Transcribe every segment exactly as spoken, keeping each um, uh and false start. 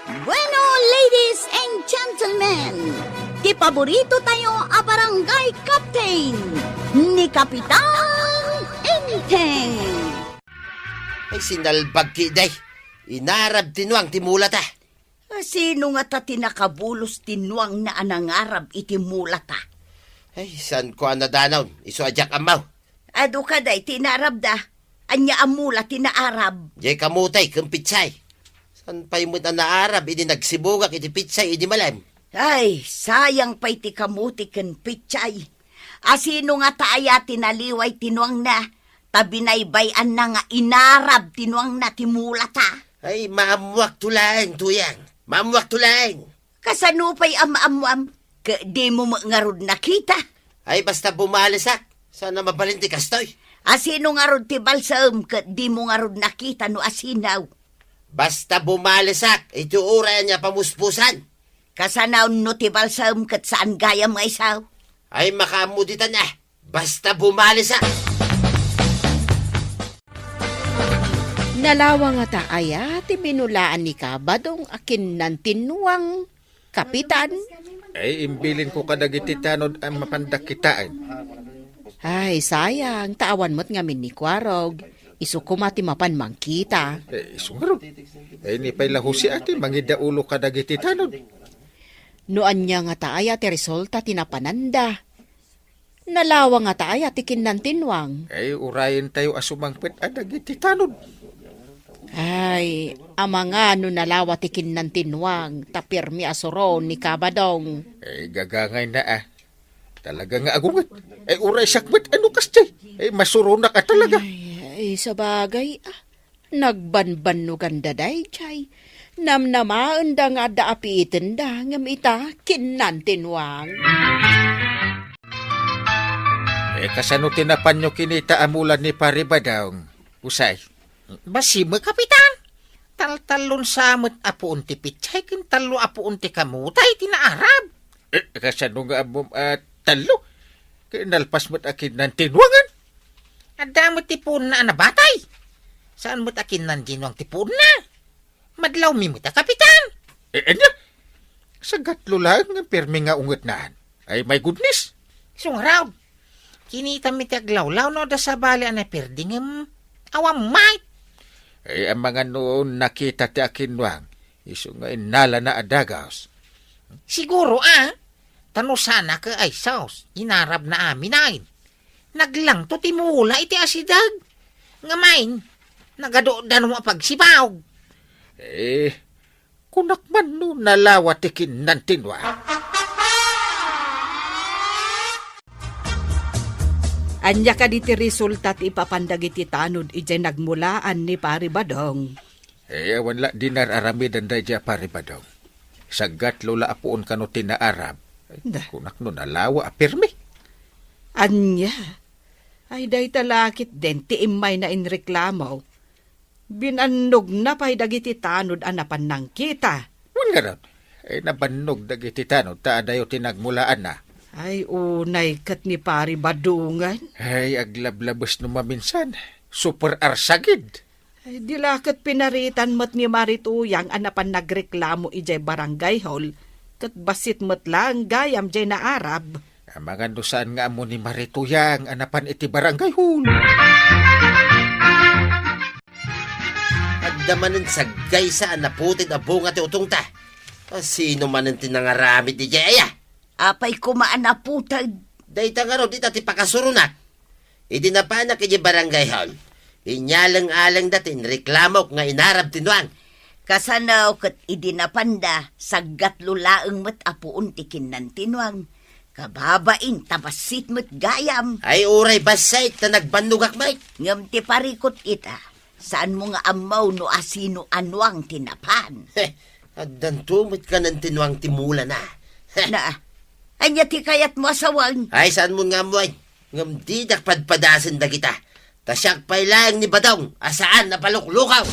Bueno, ladies and gentlemen, ti paborito tayo a barangay captain, ni Kapitan Enteng. Ay, sinalbag ki, day. Inarab ti nuang ti mulata. Sino ngata ti nakabulos ti nuangna a nangarab iti mulata? Ay, saan ko a nadanaw, isu a diak ammo. Adu ka, day, ti naarabda. Ania a mula ti naarab? Jay kamutay ken pitsay. Saan pay met a naarab idi nagsibugak iti pitsay idi malem? Ay, sayang pay ti kamuti ken pitsay. Asino ngata aya ti naliway ti nuangna, ta binaybay-anna nga inarab ti nuangna ti mulata? Ay, maammuakto laeng, Tuyang. Maammuakto laeng. Kasano pay a maammuam? Ket dimo met ngarud nakita? Ay, basta bumalisak. Saan a mabalin ti kastoy? Asino ngarud ti balsam ket dimo ngarud nakita no asino? Basta bumalisak, iti uray ania pamuspusan. Kasano no ti balsam ket saan gayam nga isu? Ay, makaammo ditan a. Basta bumalisak. Nalawa ngata aya ti binulaan ni Kabadong a kinnantinuang, Kapitan? Ay, imbilinko kadagiti tanod a mapanda kitaen. Ay, sayang, ta awan met ngamin ni Kuarog. Isu koma ti mapan mangkita. Eh, isu ngarud. Ay, ni pay la Jose a ti mangidaulo kadagiti tanod. No ania ngata aya ti resulta ti napananda? Nalawa ngata aya ti kinnantinuang? Ay, urayentayo a sumangpet a dagiti tanod. Ay, amangan no nalawa ti kinnantinuang, ta permi a suron ni Kabadong. Ay, gagangayna a. Talaga nga agunget. Ay, uray siak met a no kasdi. Ay, masuronak a talaga. Ay, ay, sabagay, ah. Nagbanbannoganda daydiay. Namnamaenda nga adda apiitenda, ngem ita, kinnantinuang. Eh, kasano ti napanyo kinita a mula ni Pari Badong, Usay? Bassit met, Kapitan. Taltallon sa met a puon ti pitsay ken tallo a puon ti kamutay ti naarab. Eh, kasano nga ammom a tallo? Ket nalpas met a kinnantinuangan. Adda met ti puonna a nabatay. Saan met a kinnantinuang ti puonna. Madlawmi met a, Kapitan. Eh, ania? Sagatlo laeng nga permi nga ungetnan. Ay, my goodness. Isu ngarud. Kinitami ti aglawlaw no adda sabali a naperdi ngem awan met. Ay, amangan no nakita ti akinnuang, isu nga innalana a dagus. Siguro, a. Ta no saan a ket ay sus, inarabna amin. Naglangto ti mula iti asideg. Ngem, nagadu danum a pagsibaw. Eh, kunak man no nalawa ti kinnantinuang. Ania kadi ti resulta ti ipapan dagiti tanod idiay nagmulaan ni Pari Badong? Eh, awan la dinar aramidan daydiay a Pari Badong. Sagatlo la a puon kano ti naarab. Da. Kunak no nalawa a permi. Ania? Ay, dayta la ketdin ti immayna inreklamo. Binannogna pay dagiti tanod a napan nangkita. Wen ngarud, ay nabannog dagiti tanod ta adayo ti nagmulaanna. Ay, unay ket ni Pari Badongan. Ay, aglablabes no maminsan. Super arsagid. Ay, di la ket pinaritan met ni Mari Tuyang a napan nagreklamo idiay barangay hall, ket bassit met laeng gayam diay naarab. Amangan no saan nga ammo ni Mari Tuyang a napan iti barangay hall. Adda manen saggaysa a naputed a bunga ti utongta. A, sino manen ti nangaramid idiay aya? Apay koma a naputed? Dayta ngarud ita ti pakasuronak. Idi napanak idiay barangay hall, inyaleng-alengda ti inreklamok nga inarab ti nuang. Kasano ket idi napanda, saggatlo laeng met a puon ti kinnantinuang. Kababain ta bassit met gayam. Ay, uray bassit ta nagbannogak met. Ngem ti parikut ita, saanmo nga ammo no asino a nuang ti napan. Heh, addanto met kanan ti nuang ti mulana. Heh. Na, ania ti kayatmo a sawen? Ay, saanmo nga ammoen? Ngem didak padpadasen dagita. Ta siak pay laeng ni Badong a saan a paluklukaw.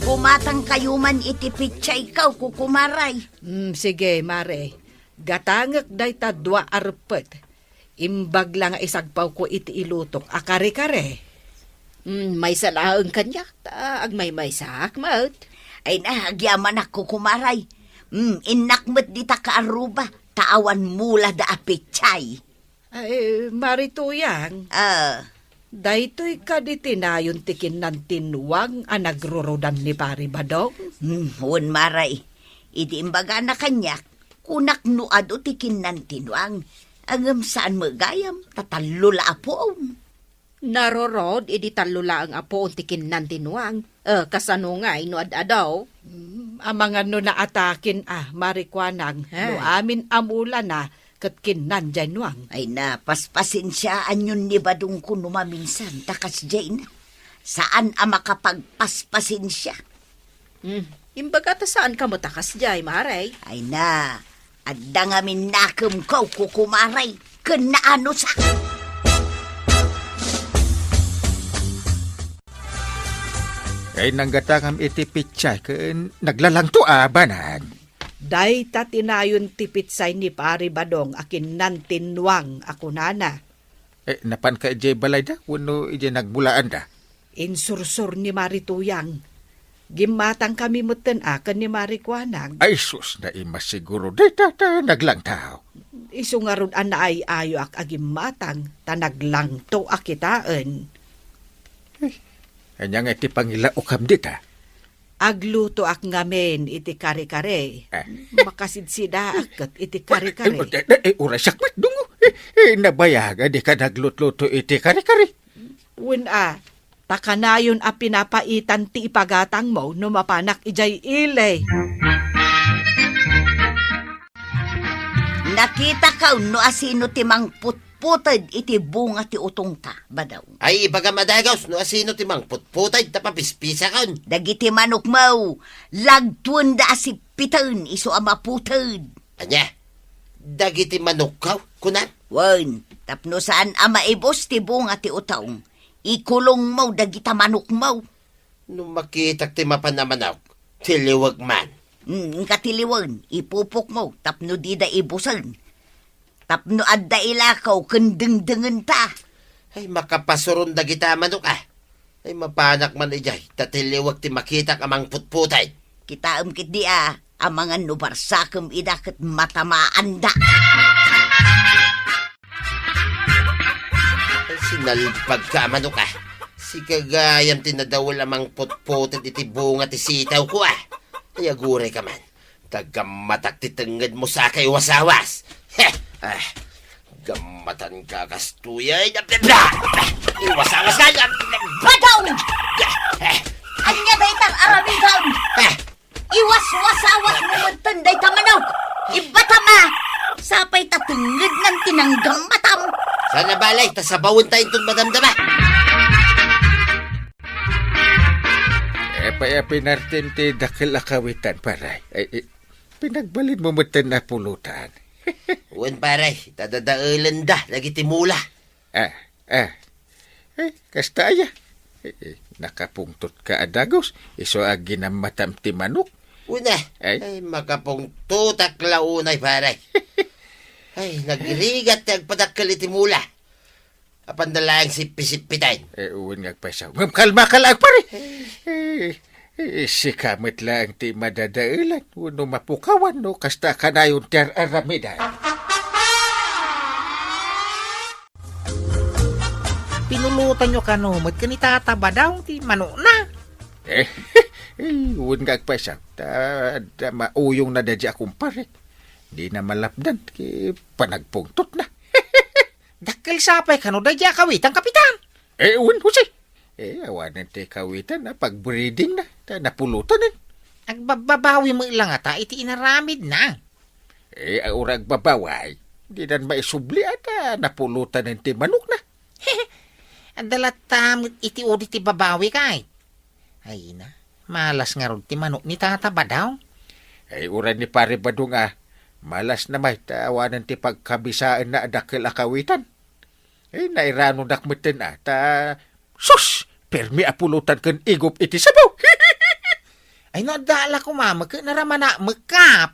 Bumatangkayo man iti pitsayko, kukumaray. Mm, sige, mare. Gatangek dayta dua a reppet. Imbag la nga isagpawko iti ilutok a kare-kare. Mm, maysa laeng kaniak, ta agmaymaysaak met. Ay na, agyamanak, kukumaray. Mm, innak met dita kaarruba, ta awan mulada a petsay. Ay, Mari Tuyang. Ah. Daytoy kadi ti nayon ti kinnantinnuang a nagrurudan ni Pari Badong? Hmm, wen, Maray. Idi imbagana kaniak, kunak no adu ti kinnantinnuang. Ngem saan met gayam, ta tallo la a puon. Narurod idi tallo laeng a puon ti kinnantinnuang. Eh, kasano ngay no ad-adu? Hmm, amangan no naatakin a, Mari Kuanang, Ha? no amin a mulana, ket kinnantinnuang. Ay na, paspasensiaanyon ni Badongko no maminsan, ta kasdiay na. Saan a makapagpaspasensia. Hmm, imbaga ta saan ka met a kasdiay, Maray. Ay na, adda ngamin nakemko, kukumaray, ken naanusak. Ay, nanggatangam iti pitsay ken naglalangto a banag. Dayta ti nayon ti pitsay ni Pari Badong a kinnantinnuang a kunana. Eh, napanka idiay balayda wenno idiay nagmulaanda? Insursor ni Mari Tuyang. Gimmatangkami metten a ken ni Mari Kuanang. Ay sus, naimasiguro. Dayta ta naglangto. Isu ngarud a naay-ayoak a gimmatang ta naglangto a kitaen. Eh, ania nga iti pangilaokam dita? Aglutoak ngamin iti kare-kare. Eh. Makasidsidaak ket iti kare-kare. Eh, eh, eh, eh, uray siak met, Dungo. Eh, eh, nabayag a dika naglutluto iti kare-kare. Wen a, ta kanayon a pinapaitan ti ipagatangmo no mapanak idiay ili. Nakitaka no asino ti mangputputed iti bunga ti utongta, Badong? Ay, ibagam a dagus no asino ti mangputputed ta papispisakan. Dagiti manokmo, lagtuenda a sippiten isu a maputed. Ania? Dagiti manokko, kunam? Wen, tapno saan a maibus ti bunga ti utong, ikulongmo dagita manokmo. No makitak ti mapan a manok, tiliwek man. Mm, inka tiliwen, ipupokmo tapno dida ibusen. Tapno adda ilakaw ken dengdengenta. Ay, makapasuron dagita manok, ah. Ay, mapanak man idiay, ta tiliwek ti makitak a mangputputed. Kitaem ketdi, ah, amangan no barsakem ida ket matamaanda. Ay, sinalpagka a manok, ah. Sika gayam ti nadawel a mangputputed iti bunga ti sitawko, ah. Ay, agurayka man. Ta gammatak ti tengngedmo, saka iwasawas. Heh! Ah, gammatanka kastoy, ay, iwasawas ka, Badong! Eh, ania dayta aramidem? Eh, Iwaswasawasmo metten dayta manok. Ibbatam a, sapay ta tengngednan ti nanggammatam. Saan a balay, ta sabawenta inton madamdama. Apay a pinartim ti dakkel a kawitan, pare? Ay, eh, pinagbalinmo metten a pulutan. Wen, pare, ta dadaelenda dagiti mula. Ah, ah. Eh, kasta aya. Eh, eh, nakapungtotka a dagus, isu a ginammatam ti manok. Una, Ay. Ay, makapungtotak la unay, pare. Ay, nagrigat ti agpadakkel iti mula. Apan da laeng sippi-sippiten. Eh, wen nga agpayso. Ngem kalmaka laeng, pare. Eh, eh, sika met laeng ti madadaelan, wenno mapukawan, no kasta kanayon ti ar-aramidan. Pinulutanyo kano met ken ni Tata Badong ti manokna? Eh, eh, wen nga agpayso, ta, ta mauyongna daydiay a kumparek. Dina malapdan ti panagpungtotna. Dakkel sapay kano daydiay a kawitan, Kapitan? Eh, wen, Jose. Eh, awanen ti kawitan a pagbreedingna, ta napulutan, eh. Agbabbabawi met la ngata iti inaramidna. Eh, uray agbabawi, dinan maisubli a ta napulutan ti manokna. Adda latta met iti udi ti babawi, kay. Ay na, malas ngarud ti manok ni Tata Badong. Ay, uray ni Pare Badong a, malasna met ta awanen ti pagkabisaenna a dakkel a kawitan. Eh, nairanodak metten a, ta, sus! Permi a pulutan ken igup iti sabaw. Ay, no adda la koma met, naramana met, Kap.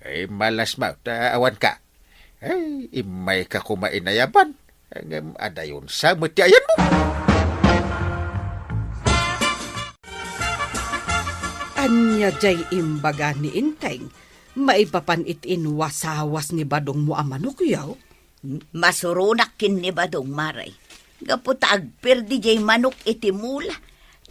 Ay, malas met ta awanka. Ay, immayka koma inayaban. Ngem adayon sa met ti ayanmo. Ania jay imbaga ni Inteng maipapan iti inwasawas ni badongmo a manok, yaw? Masuronak ken ni badong, Mare. Gapu ta agperdi jay manok iti mula,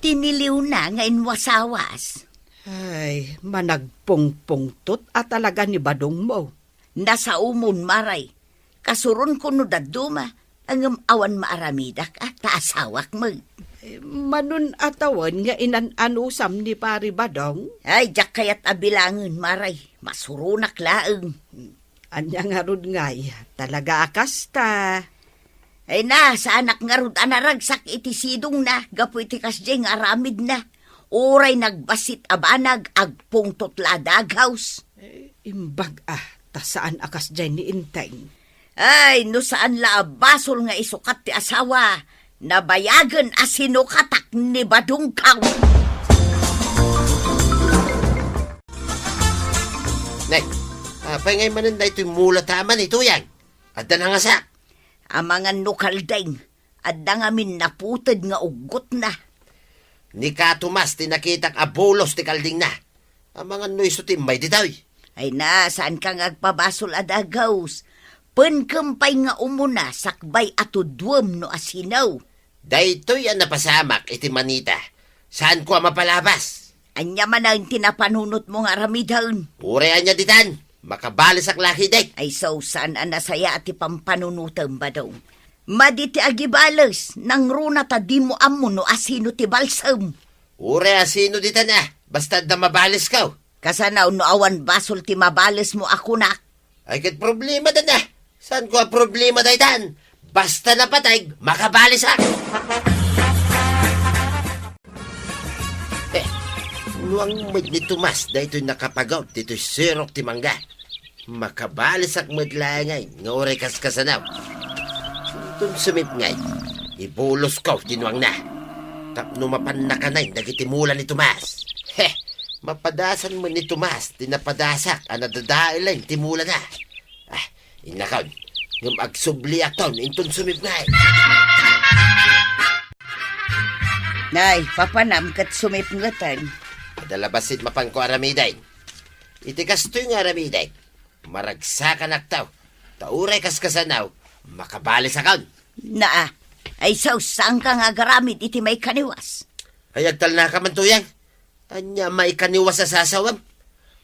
tiniliwna nga inwasawas. Ay, managpungpungtot a talaga ni badongmo. Nasaomon, Mare. Kasuronko no dadduma, ngem awan maaramidak a ta asawak met. Eh, manon a tawen nga inan-anusam ni Pari Badong? Ay, diak kayat a bilangen, Mare. Masuronak laeng. Ania ngarud ngay, talaga a kasta? Ay na, saanak ngarud a naragsak iti sidongna gapu iti kasdiay nga aramidna. Uray nagbassit a banag, agpungtot la a daghaws. Eh, imbag a, ta saan a kasdiay ni Inteng. Ay, no saan la a basol nga isukat ti asawa, nabayagen a sinukatak ni Badongkaw. Nay, apay ngay manen daytoy mula ta aman itoy, ay? Adda nangasak. Amangan no kaldeng, adda ngamin naputed nga uggotna. Ni Ka Tomas ti nakitak a bulos ti kaldingna. Amangan no isu ti immay ditoy. Ay na, saanka nga agpabasol a daghaws. Penkem pay nga umuna sakbay a tudwem no asino. Daytoy a napasamak iti manita. Saanko a mapalabas. Ania manen ti napanunotmo nga aramiden? Uray ania ditan, makabalesak la ketdi. Ay, so, saan a nasayaat ti pampanunotem, Badong? Madi ti agibales, nangruna ta dimo ammo no asino ti balsem. Uray asino ditan a, basta adda mabalesko. Kasano no awan basol ti mabalesmo a kunak? Ay, ket problema dana. Saanko a problema daytan? Basta napateg, makabalesak. Eh, nuang met ni Tomas daytoy nakapagaw ditoy sirok ti mangga. Makabalesak met laeng nga uray kaskasano. Inton sumipnget, ibulosko ti nuangna. Tapno mapanna kanen dagiti mula ni Tomas. Heh, mapadasan met ni Tomas ti napadasak a nadadaelen ti mulana. Ah, innakon, ngem agsubliakton inton sumipnget. Nay, papanam ket sumipngeten. Adda la bassit mapanko aramiden. Iti kastoy nga aramidek, maragsakanakto, ta uray kaskasano, makabalesakon. Naa, ay sus, saanka nga agaramid iti maikaniwas? Ay, agtalnaka man, Tuyang. Ania maikaniwas a sasawem?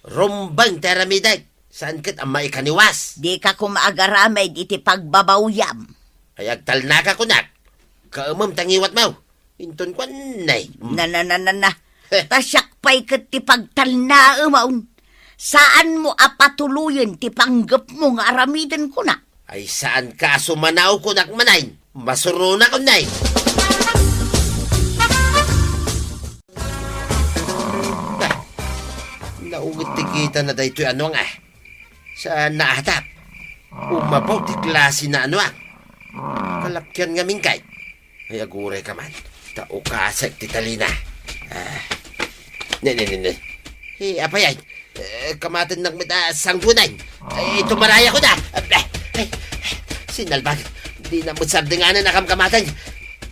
Rumbeng ti aramidek, saan ket a maikaniwas. Dika koma agaramid iti pagbabawyam. Ay, agtalnaka kunak, kaemem ta ngiwatmo. Inton kuan, nay. Na, na, na, na, na. Heh. Ta siak pay ket ti pagtalnaemon. Saanmo a patuloyen ti panggepmo nga aramiden kunak? Ay, saanka a sumanaw kunak manen? Masuronak, nay. Naunget ti kita na daytoy a nuang, ah. Sa naatap. Umapaw ti klase na anuak. Kalakian ngamin kay. Ay, agurayka man. Ta ukasek ti talina. Ah. Ne, ne, ne, ne. Eh, apay ay. Eh, kamatennak met a sanggunan. Ay, tumarayakon a. Ay, sinalbag. Dinak met sardenganen a kamkamaten.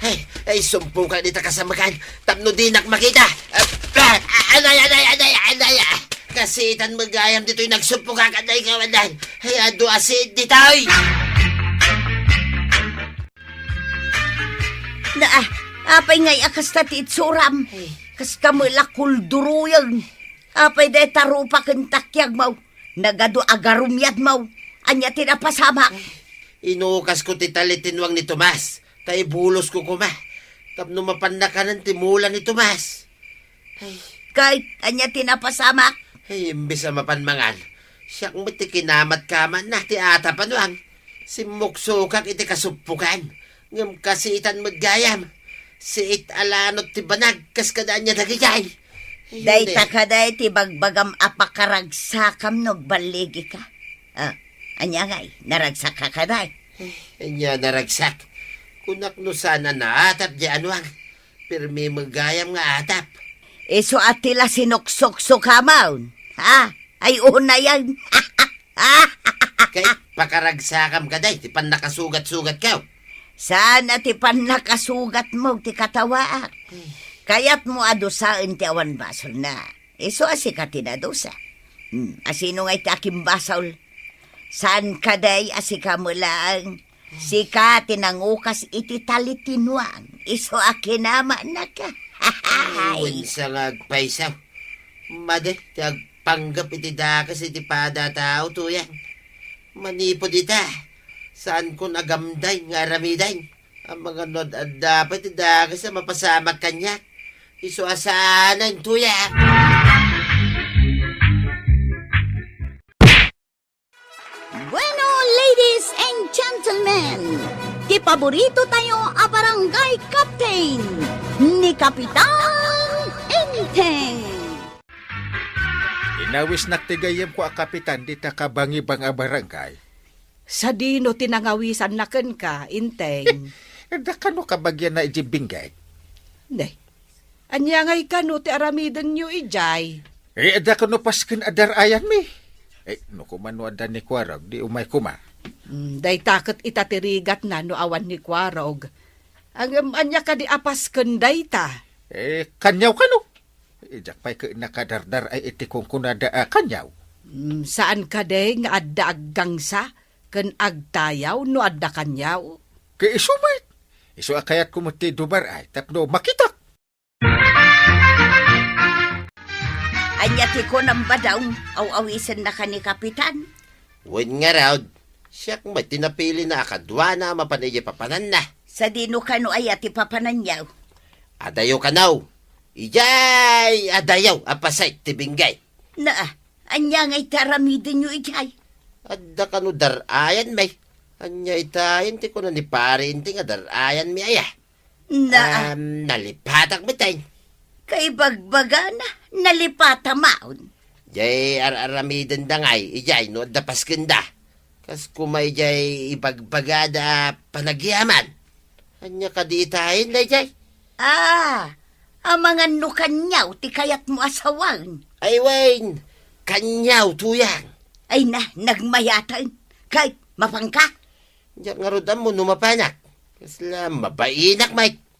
Ay, ay, sumpong ka dita kasamekan. Tapno dinak makita. Ah, anay, anay, anay, anay, ah. Kasitan met gayam ditoy nagsumpong ka, anay, kawanan. Ay, adu a sed ditoy. Na, ah, apay ngay a kasta ti itsuram? Ay. Kas kamo la kulduruyen. Apay dayta rupa ken takiagmo? Nagadu a garumiadmo. Ania ti napasamak? Ay, inukasko ti talitinuang ni Tomas. Ta ibulosko koma. Tapno mapanna kanen ti mula ni Tomas. Ay. Kay, ania ti napasamak? Ay, imbes a mapan mangan, siak met ti kinamatkamatna ti atap a nuang. Simmuksukak iti kasuppokan. Ngem kasitan met gayam. Siit a lanot ti banag kas kada ania dagijay. Ay, dayta ne. Kadi ti bagbagam a pakaragsakam no agballigika. Ah, ania ngay, naragsakka kadi? Ay, ania naragsak? Kunak no saan a naatap di anuang. Permi met gayam nga atap. Isu a ti la sinuksuksukamon. Ha? Ay, unayen. Kay, pakaragsakam kadi ti pannakasugat-sugatko. Saan a ti pannakasugatmo ti katawaak. Kayatmo a dusaen ti awan basolna. Isu a sika ti nadusa. Hmm, a sino ngay ti akimbasol? Saan kadi a sika met laeng? Sika ti nangukas iti talitinuang. Isu a kinamannaka. Ay. Wen sa nga agpayso. Madi ti agpanggep iti dakes iti pada a tao, Tuyang. Manipud ita, saankon a gamday nga aramiden. Amangan no ad-adda pay ti dakes a mapasamak kaniak. Isu a saanen, Tuyang. Bueno, ladies and gentlemen, ti paborito tayo a barangay captain, ni Kapitan Enteng. Inawisnak ti gayyemko a kapitan dita kabangibang a barangay. Sadino ti nangawisanna kenka, Enteng? Adda kano kabagianna idiay Benguet? Ne, ania ngay kano ti aramidenyo idiay? Eh, adda kano pasken a dar-ayanmi? Eh, no koma no adda ni Kuarog, di umay koma. Hmm, dayta ket ita ti rigatna no awan ni Kuarog. Ngem ania kadi a pasken dayta? Eh, kaniaw kano? Diak pay ket nakadardar-ay iti kunkunada a kaniaw. Hmm, saan kadi nga adda aggangsa ken agtayaw no adda kaniaw? Ket isu met. Isu a kayatko met ti dumar-ay tapno makitak. Ania ti kunam, Badong? Aw-awisennaka ni Kapitan? Wen ngarud, siak met ti napilina a kaduana a mapan idiay papananna. Sadino kano aya ti papananyo? Adayo kano. Idiay adayo a pasay ti Benguet. Naa, ania ngay ti aramidenyo idiay? Adda kano dar-ayanmi. Ania itayen ti kuna ni Pari Enteng a dar-ayanmi aya? Na. Am, nalipatak met ay. Kaibagbagana, nalipata maon. Jay ar-aramidenda ngay, ijay no adda paskenda. Kas kuma ijay ibagbagada a panagyaman. Ania kadi itayen dayjay? Ah, amangan no kaniaw ti kayatmo a sawen. Ay wen, kaniaw tuyang. Ay na, nagmayaten. Kay, mapanka? Diak ngarud ammo no mapanak. Kasla mabainak, Mike.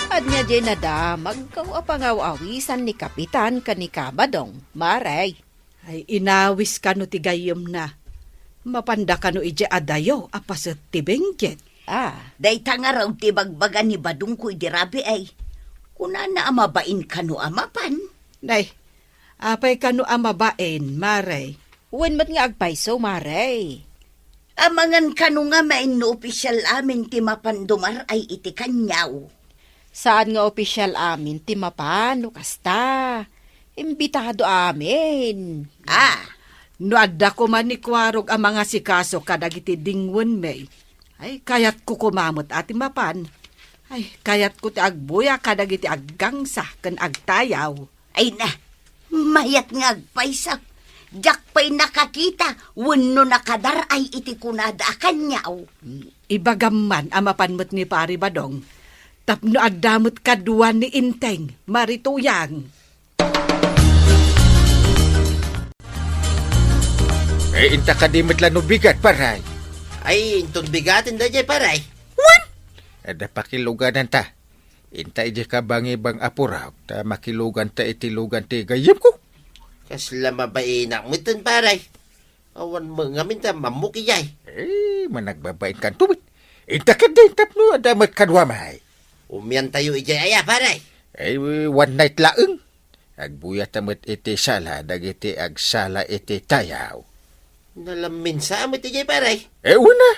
Ania diay nadamagko a pangaw-awisan ni Kapitan ken ni Kabadong, Mare? Ay, inawis kano ti gayyemna. Mapanda kano idiay adayo a paset ti Benguet. Ah. Dayta ngarud ti bagbaga ni Badongko idi rabii. Kunana a mabain kano a mapan. Nay, apay kano a mabain, Mare? Wen met nga agpayso, Mare. Amangan kano ngamin no opisial amin ti mapan dumar-ay iti kaniaw? Saan nga opisial amin ti mapan no kasta. Imbitado amin. Ah, no adda koma ni Kuarog a mangasikaso kadagiti dingwenmi, ay, kayatko koma met a ti mapan. Ay, kayatko ti agbuya kadagiti aggangsa ken agtayaw. Ay na, mayat nga agpayso. Diak pay nakakita wenno nakadar-ay iti kunada a kaniaw. Ibagam man a mapan met ni Pari Badong tapno adda met kadua ni Enteng, Mare Tuyang. Eh, inta kadi met la no bigat, Pare? Ay, inton bigaten dayjay, Pare. Wen! Adda pakilugananta. Inta idiay kabangibang a puraw, ta makiluganta iti lugan ti gayyemko. Kasla mabainak metten, Pare. Awan met ngamin ta mammok idiay. Eh, managbabain kanto met. Inta ketdi tapno adda met kaduami. Umiantayo idiay aya, Pare? Eh, one night laeng. Agbuyata met iti sala dagiti agsala iti tayaw. Nalaminsa met idiay, Pare? Eh, una.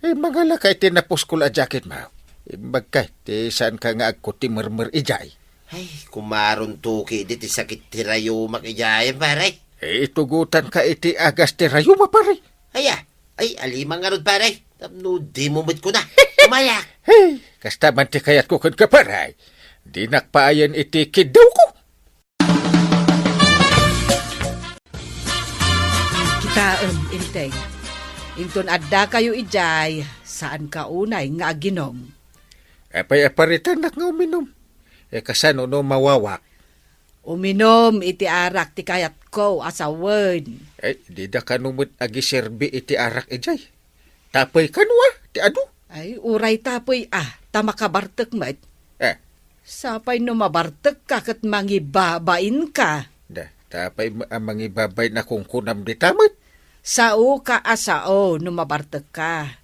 Eh, mangalaka iti napuskol a jacketmo. Imbagka ti saanka nga agkutimermer idiay. Ay, kumaron tuki diti sakit ti rayumak idiay, Pare. Eh, itugotanka iti agas ti rayuma, Pare. Aya, ay, alima ngarud, Pare. Tapno dimo met kuna. Umayak. Hey, kasta man ti kayatko kenka, Pare. Dinak paayen iti kiddawko. Kitaem, Enteng. Inton addakayo idiay, saanka unay nga aginom. Apay a paritanak nga uminom? Eh, kasano no mawawak? Uminom iti arak ti kayatko a sawen. Eh, dida kano met agiserbi iti arak idiay. Tapay kano a, ti adu? Ay, uray tapay a, ta makabartek met. Eh, Sapay no mabartekka ket mangibabainka. Da, ta apay a mangibabain a kunkunam dita met? Saoka a sao no mabartekka.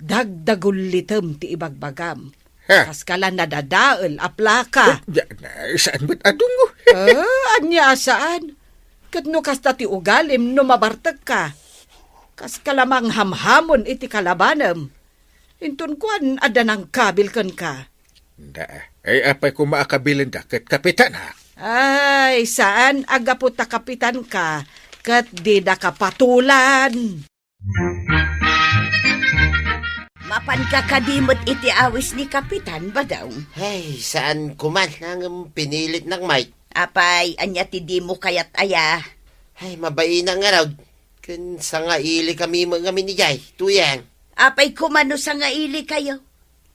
Dagdagullitem ti ibagbagam. Ha? Kaskala nadadael a plaka. Eh, da, na, saan met a dungo? Ah, ania a saan? Ket no kasta ti ugalim no mabartekka, kaskala manghamhamon iti kalabanem. Inton kuan, adda nangkabil kenka. Da, ay apay koma a kabilenda ket kapitanak? Ay, saan a gapu ta kapitanka ket didaka patulan. Mapanka kadi met iti awis ni Kapitan, Badong? Ay, saan koma, ngem pinilitnak met. Apay, ania ti dimo kayat aya? Ay, mabainak ngarud. Ken sangaili kami met ngamin idiay, Tuyang. Apay koma no sangaili kayo?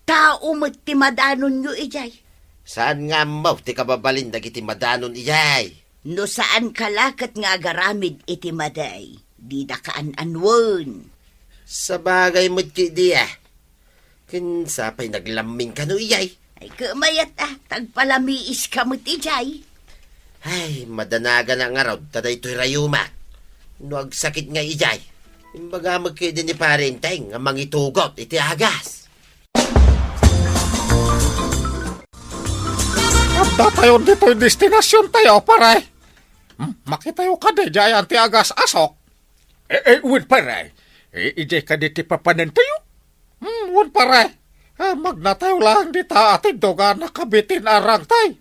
Tao met ti madanonyo idiay. Saan nga ammo ti kababalin dagiti madanon idiay? No saanka la ket nga agaramid iti madi, didaka an-anuen. Sabagay met ketdi a. Ken sapay naglamming kano idiay? Ay, kemayat a, tagpalamiiska met idiay. Ay, madanaganak ngarud ta daytoy rayumak. No agsakit nga idiay, imbaga met ketdi ni Pare Enteng nga mangitugot iti agas. Addatayon ditoy destinasiontayo, pare. Hmm, makitayo kadi diay anti agas-asok? Eh, eh, wen, pare. Eh, idiay kadi ti papanentayo? Hmm, wen, pare. Ah, magnatayo laeng dita a tindog a nakabitin a rangtay.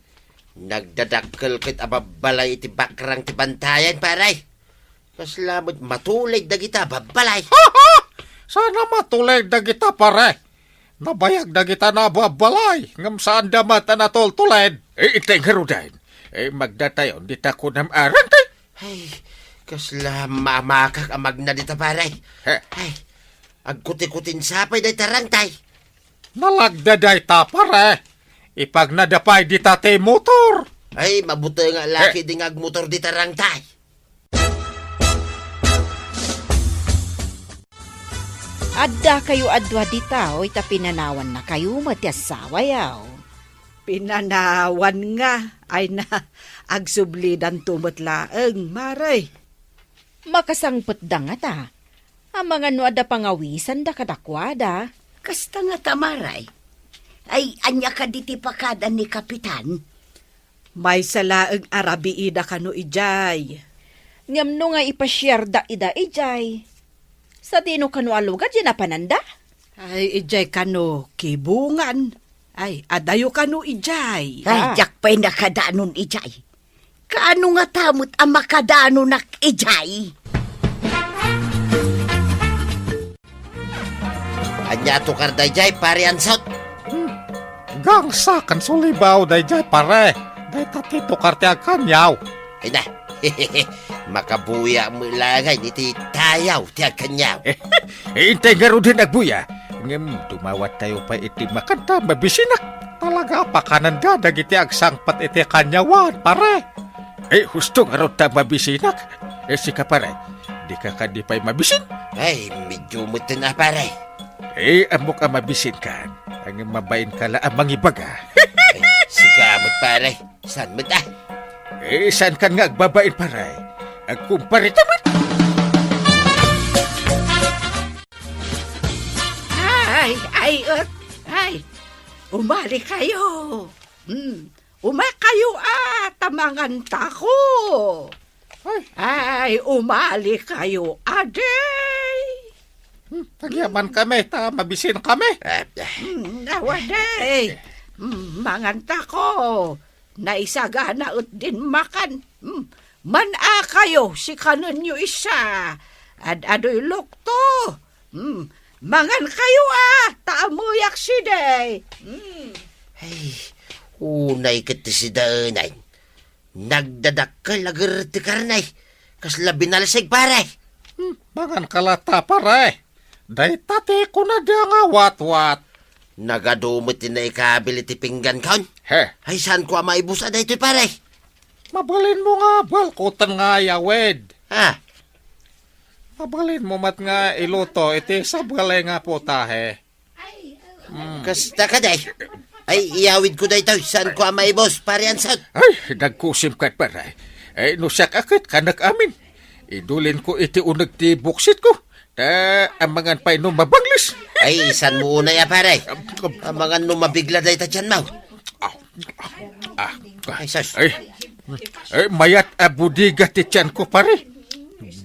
Nagdadakkel ket a babbalay iti bakrang ti bantayan, pare. Kasla met matuled dagita babbalay. Saan a matuled dagita, pare? Nabayag dagita nababbalay, ngem saanda met a natultuled. Eh, itay ngaruden. Eh, magnatayon dita kunam a rangtay. Ay, kasla mamakak a magna dita, pare. He? Ay, agkutikutin sapay dayta rangtay. Nalagda dayta, pare. Ipagnada pay dita ti motor. Ay, mabuteng a laki di nga agmotor dita rangtay. Addakayo a dua dita, oy, ta pinanawannakayo met ti asawayo. Pinanawan nga, ay na, agsublidanto met laeng, mare. Makasangpetda ngata. Amangan no adda pangawisanda kadakuada. Kasta ngata, mare. Ay, ania kadi ti pakada ni Kapitan? Maysa laeng a rabiida kano idiay. Ngem no nga ipasiarda ida idiay, sadino kano a lugar diay napananda? Ay, idiay kano kibungan. Ay, adayo kano idiay. Ay, Ah. diak pay nakadanon idiay. Kaano ngata met a makadanonak idiay? Ania a tukar daydiay, Pare Ansot? Hmm. Gangsa ken sulibaw daydiay, pare. Dayta ti tukar ti agkaniaw. Ay na, makabuya met laeng iti tayaw ti agkaniaw. Intay ngaruden agbuya. Ngem dumawattayo pay iti makanta mabisinak. Talaga a pakananda dagiti agsangpet iti kaniawan, pare. Eh, husto ngarud ta mabisinak. Eh, sika, pare, dika kadi pay mabisin? Ay, medyo metten a, pare. Eh, ammok a mabisinkan. Ngem mabainka la a mangibaga. Ay, sika met, pare. Saan met a? Eh, saankan nga agbabain, pare? Agkumparita met. Ay, ay, et, ay. Umali kayo. Hmm. Umay kayo a, ta mangantako. Ay. Ay, umali kayo, adi. Hmm, agyaman kami, ta mabisin kami. Eh, eh. Hmm, awa, di. Hmm, mangantako. Naisagana et din makan. Hmm, man-a kayo, sikanenyo isa. Ad-adoy lukto. Hmm, mangan kayo, a, ta ammoyak sidi. Hmm. Ay, unay ket ti sidaenay. Nagdadakkel a gerrek ti karne. Kasla binalsig, pare. Hmm, manganka latta, pare. Dayta ti kunada nga watwat. Nagadu met ti naikabil iti pinggankon. He. Ay, saanko a maibusa daytoy, pare? Mabalinmo nga balkuten nga ayawid. Ah. Mabalinmo met nga iluto iti sabali nga putahe. Mm. Kasta kadi. Ay, iyawidko daytoy. Saanko a maibus, Pare Ansot? Ay, nagkusim ket, pare. Ay, no siak a ket, kanak amin. Idulinko iti uneg ti buksitko. Ta, amangan pay no mabanglis. Ay, saanmo unay a, pare? Amangan no mabigla dayta tianmo. Ah, ah, ah. Ay, sus. Ay, ay, mayat a bodega ti tianko, pare.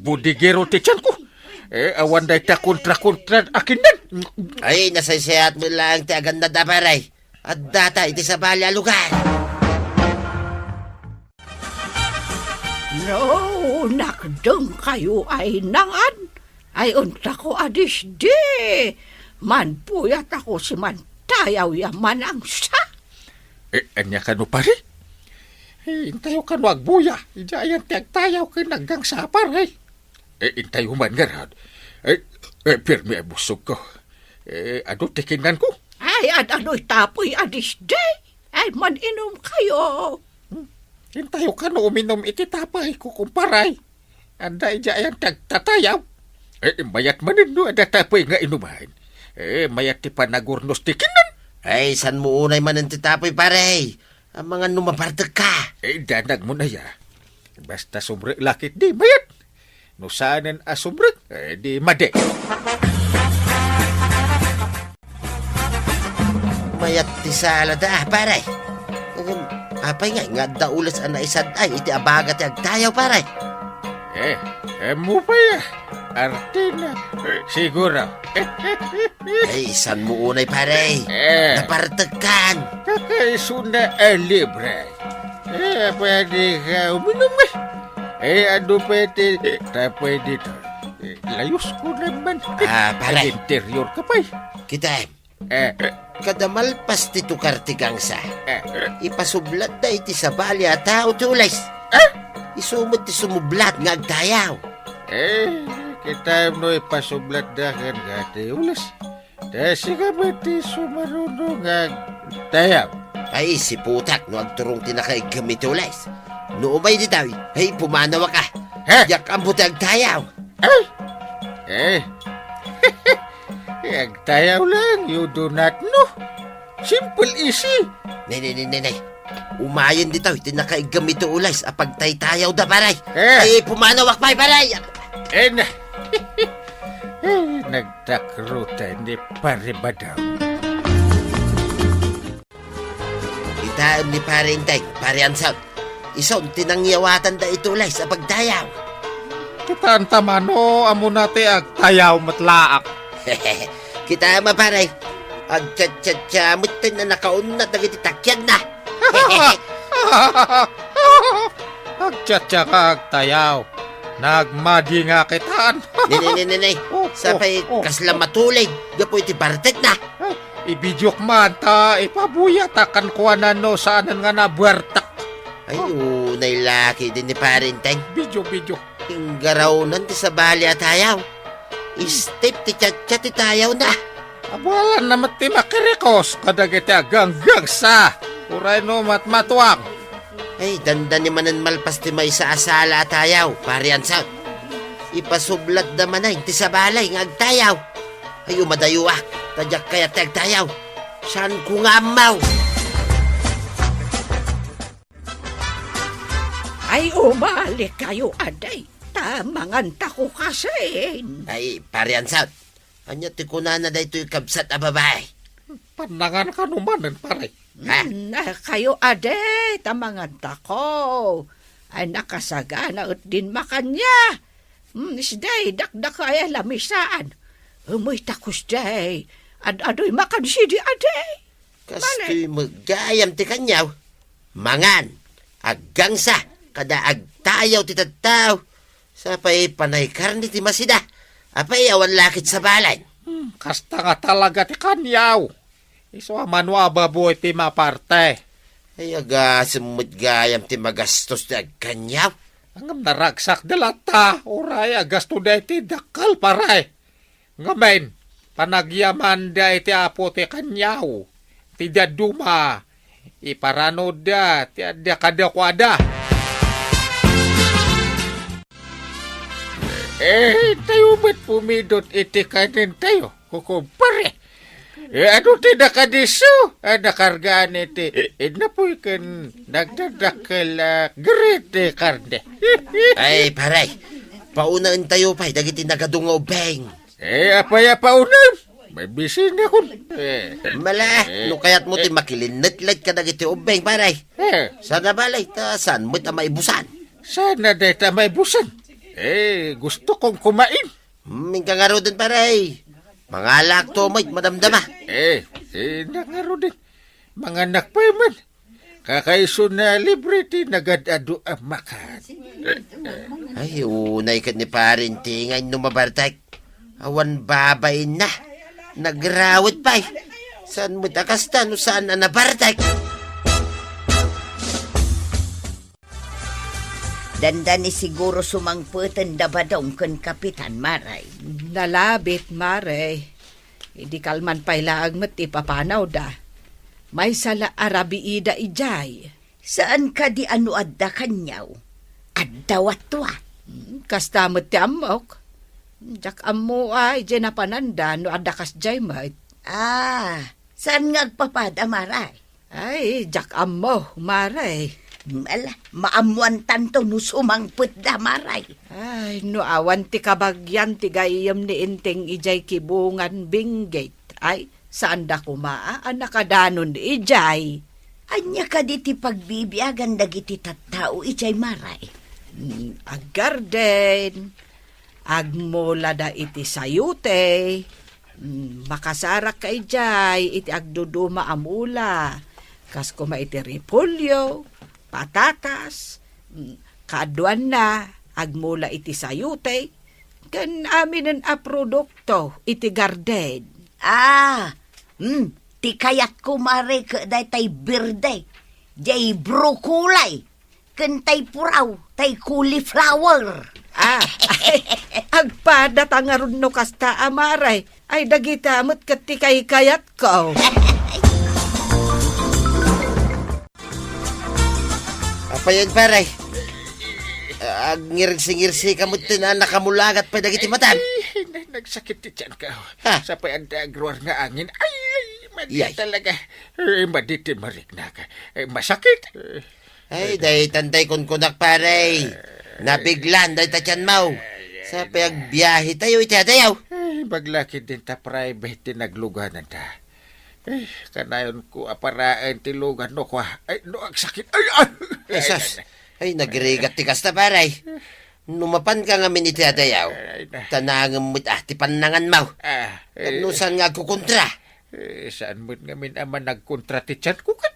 Bodegero ti tianko. Eh, awan dayta kontra-kontra a kinnan. Ay, nasaysayaat met laeng ti agannad a, pare. Addata iti sabali a lugar. No, nakdengkayo ay nangan, ay untako a disdi. Manbuyatako si mantayaw ya manangsa. Eh, ania kano, pare? Eh, intayo kano agbuya. Idiay ayan ti agtayaw ken aggangsa, pare. Eh, intayo man ngarud. Eh, eh, pirmi a busogko. Eh, adu ti kinnanko. Ay, ad-adoy tapay a disdi. Ay, man-inumkayo. Hmm. Intayo kano uminum iti tapayko, kumpare. Adda idiay ayan ti agtatayaw. Eh, mayat manen no adda tapay nga inuman. Eh, mayat ti panagurnos ti kinnan. Ay, saanmo unay manen ti tapay, pare? Amangan no mabartekka. Eh, danagmo na ya. Basta subrek la ketdi, mayat. No saanen a subrek, eh, di madi. Mayat ti salada, pare. Ngem, apay ngay nga adda ules a naisad-ay iti abaga ti agtayaw, pare? Eh, ammo pay, ah. Arte na. Eh, siguro. Ay, saanmo unay, pare? Eh. Nabartekkan. Kakaisuna a libre. Eh, pwede ka uminum, eh. Eh, adu pwede, ta pwede to. Eh, layusko naman. Ah, pare. Ag-interior ka pay. Kitaem. Eh. Kada malpas ti tukar ti gangsa, eh, ipasublatda iti sabali a tao ti ules. Eh? Isu met ti sumublat nga agtayaw. Eh, kitaem no ipasublatda kenka ti ules. Ta sika met ti sumaruno nga agtayaw. Ay, siputak no agturong ti nakaiggam iti ules. No umay ditoy, ay, pumanawak a. Ha? Diak ammo ti agtayaw. Ay! Eh. Eh, agtayaw lang, you do not know. Simple, easy. Nay, nay, nay, nay, nay. Umayen ditoy ti nakaiggam iti ules a pagtaytayawda, pare. Eh. Ay, pumanawak pay, pare. Eh, na. Eh, nagtakrutan ni Pare Badaw. Kitaem ni Pare Enteng, Pare Ansot. Isun ti nangyawatanda iti ules a pagtayaw. Kitaenta mano, ammona ti agtayaw met laak. Kitaem a, pare. Agchatchatcha met ti nakaunat dagiti takiagna. Agchatcha ka agtayaw. Nagmadi nga kitaan. Ne, ne, ne, ne, ne. Oh, sapay oh, oh, kasla oh. Matulid gapu iti bartekna. Ay, ibidiok man ta ipabuyatak kenkuana no saanen nga nabuartak. Ay, oh. Unay la ketdi ni Pare Enteng. Bidio, bidio. Inggarawnan ti sabali a tayaw. Step ti chatchat ti tayawna. Abualanna met ti makirikos kadagiti aganggangsa. Uray no matmatuang. Ay, dandani manen malpas ti maysa a sala a tayaw, Pare Ansot. Ipasublatda manen ti sabali nga agtayaw. Ay, umadayoak, ta diak kayat ti agtayaw. Saanko nga ammo. Ay, umalikayo, adi, ta mangantako kasin. Ay, Pare Ansot, ania ti kunana daytoy kabsat a babai? Pannangan kano manen, pare. Ha? Mm, ah, kayo, adi, ta mangantako. Ay, nakasagana et din makania. Mm, isday, dakdaka ay lamisaan. Umay ta kusday. Ad-adoy makan sidi, adi. Kastoy met gayam ti kaniaw. Mangan, aggangsa, kada agtayaw ti tattao. Sapay panay karne ti masida. Apay awan lakit sa balay. Hmm, kasta nga talaga ti kaniaw. Isu a mano a baboy ti maparte. Ay, agasem met gayam ti magastos ti agkaniaw. Ngem naragsak da latta, uray agasto da iti dakkel, pare. Ngamin, panagyamanda iti Apo ti kaniaw, ti dadduma, iparanodda ti adda kadakuada. Eh, tayo met pumidot iti kanen tayo, kukumpare. Eh, adu ti nakadisso? Ah, nakargaan iti innapuy ken nagdadakkel a grit ti karne. Ay, pare, paunaentayo pay dagiti nagadu nga ubbing. Eh, apay a paunam? Mabisinakon. Eh. Mala, eh, no kayatmo ti eh, makilinnetlet kadagiti ubbing, pare. Eh. Sana balay, ta saan met a maibusan? Sana dayta maibusan? Eh, gusto kong kumain. Hmm, inka ngaruden, pare. Mangalakto met, madamdama. Eh, eh, innak ngaruden. Manganak pay man. Kakaisuna libre ti nagad-adu a makan. Ay, unay ket ni Pare Inting nga inno mabartek. Awan babainna. Nagrawet pay. Saan met a kasta no saan a nabartek? Dandani siguro sumangpeten da Badong ken Kapitan, Mare. Nalabit, Mare. Idi kalman pay laeng met ti papanawda. Maysa la a rabiida idiay. Saan kadi a no adda kaniaw? Adda watwa. Hmm, kasta met ti ammok. Diak ammo a idiay napananda no adda kasdiay met. Ah, saan nga agpapada, Mare? Ay, diak ammo, Mare. Ala, maammoantanto no sumangpetda, Mare. Ay, no awan ti kabagian ti gayyem ni Inting idiay kibungan binggit. Ay, saanda koma a nakadanon idiay. Ania kadi ti pagbibiagan dagiti tattao idiay, Mare? Mm, aggarden, agmulada iti sayote, mm, makasarakka idiay iti agduduma a mula, kas koma iti repolyo, patatas, mm, kaaduanna, agmula iti sayote, ken aminen a produkto iti garden. Ah, mm, ti kayatko, Mare, ket daytay berde, jay broccoli, ken tay puraw, tay cauliflower. Ah, ay, agpada ta ngarud no kasta a, Mare. Ay, dagita met ket ti kaykayatko. Apayen, pare? Agngirsi-ngirsi ka met ti nakamulagat pay dagiti matam. Ay, na-, nagsakit ti tiyan ko. Ha? Sapay adda agruar nga angin. Ay, ay, madi Yay. talaga. Ay, madi ti mariknak. Ay, masakit. Ay, daytan tay kunkunak, pare. Nabiglan, dayta tiyan mo. Sapay agbiahe tayo iti adayaw. Ay, maglakid din ta private ti nagluganan ta. Eh, kanayon ko a paraen ti lugan no kua. Ay, no agsakit. Ay, ay! Jesus! Ay, nagrigat ti kasta, pare. No mapan ka ngamin iti adayaw, Ay, na. tanangem met ah, ti pannangan mo. Ah, Ket eh. no saan nga agkukontra? Eh, saan met ngamin a managkontra ti tiyan ko ket?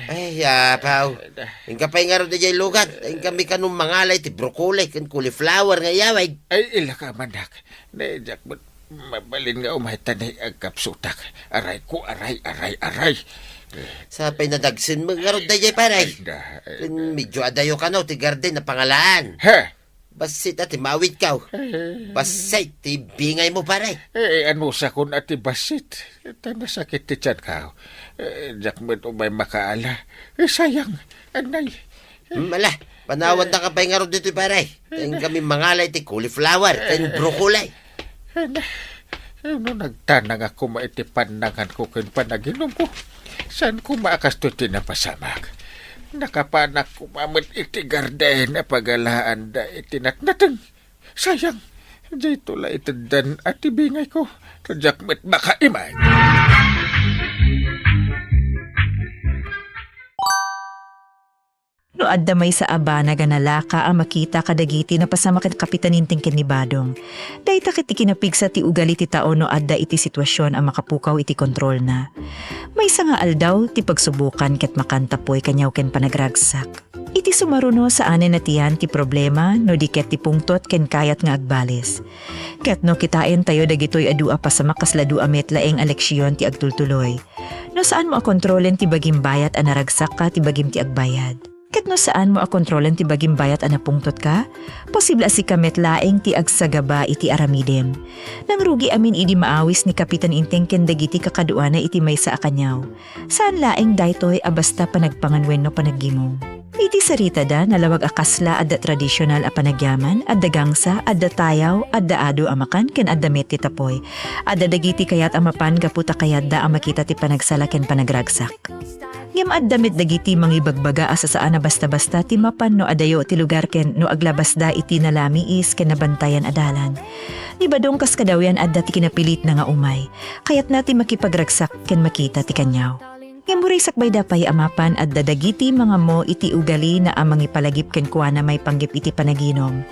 Ay, apaw. Ay, na. Inka pay ngarud idiay lugan. Inka mi kanon mangala iti broccoli ken cauliflower nga iyawid. Ay, ila ka, manak. Ne, diak met Mabalin nga umay ta nay agkapsutak. Aray ko, aray, aray, aray. Sapay nadagsen met ngarud daydiay, pare. Ay, da, ay, Ken da. Medyo adayo kano ti garden a pangalaan. He? Bassit a ti maawidkaw. Eh. Bassit ti bingay mo, pare. Eh, anusakon a ti bassit. Ta nasakit ti tiyan ko. Eh, diak met umay makaala. Eh, sayang. Anay. Hmm, ala, panawan ta ka pay ngarud ditoy, pare. Inka mi mangala iti cauliflower ken broccoli. Ay, na, no nagtanangak koma iti pannangan ko ken panaginom ko, saan koma a kastoy ti napasamak? Nakapanak koma met iti garden a pagalaanda iti natnateng. Sayang, dayto la iteddan a ti bingay ko. Ta diak met makaimay. No adda maysa a banag a nalaka a makita kadagiti napasamak ken Kapitan Inting ken ni Badong, dayta ket ti kinapigsa ti ugali ti tao no adda iti situasion a makapukaw iti kontrolna. Maysa nga aldaw ti pagsubokan ket makan tapoy kaniaw ken panagragsak. Iti sumaruno, saanen a tiyan ti problema no di ket ti pungtot ken kayat nga agbales. Ket no kitaentayo dagitoy adu a pasamak kasla adu a met laeng a leksion ti agtultuloy. No saanmo a kontrolen ti bagim bayat a naragsakka ti bagim ti agbayad. Ket no saanmo a kontrolen ti bagim bayat a napungtotka, posible a sika met laeng ti agsagaba iti aramidem. Nangrugi amin idi maawis ni Kapitan Inting ken dagiti kakaduana iti maysa a kaniaw. Saan laeng daytoy a basta panagpangan wenno panaggimong. Iti saritada, nalawag a kasla adda tradisional a panagyaman, adda gangsa, adda tayaw, adda adu a makan, ken adda met ti tapuy. Adda dagiti kayat a mapan gapu ta kayatda a makita ti panagsala ken panagragsak. Ngem adda met dagiti mangibagbaga a sasaan a basta-basta ti mapan no adayo ti lugar ken no aglabasda iti nalamiis ken nabantayan a dalan. Ni Badong kas kadawyan adda ti kinapilitna nga umay. Kayatna ti makipagragsak ken makita ti kaniaw. Ngem uray sakbayda pay a mapan adda dagiti mangammo iti ugalina a mangipalagip kenkuana maipanggep iti panaginum.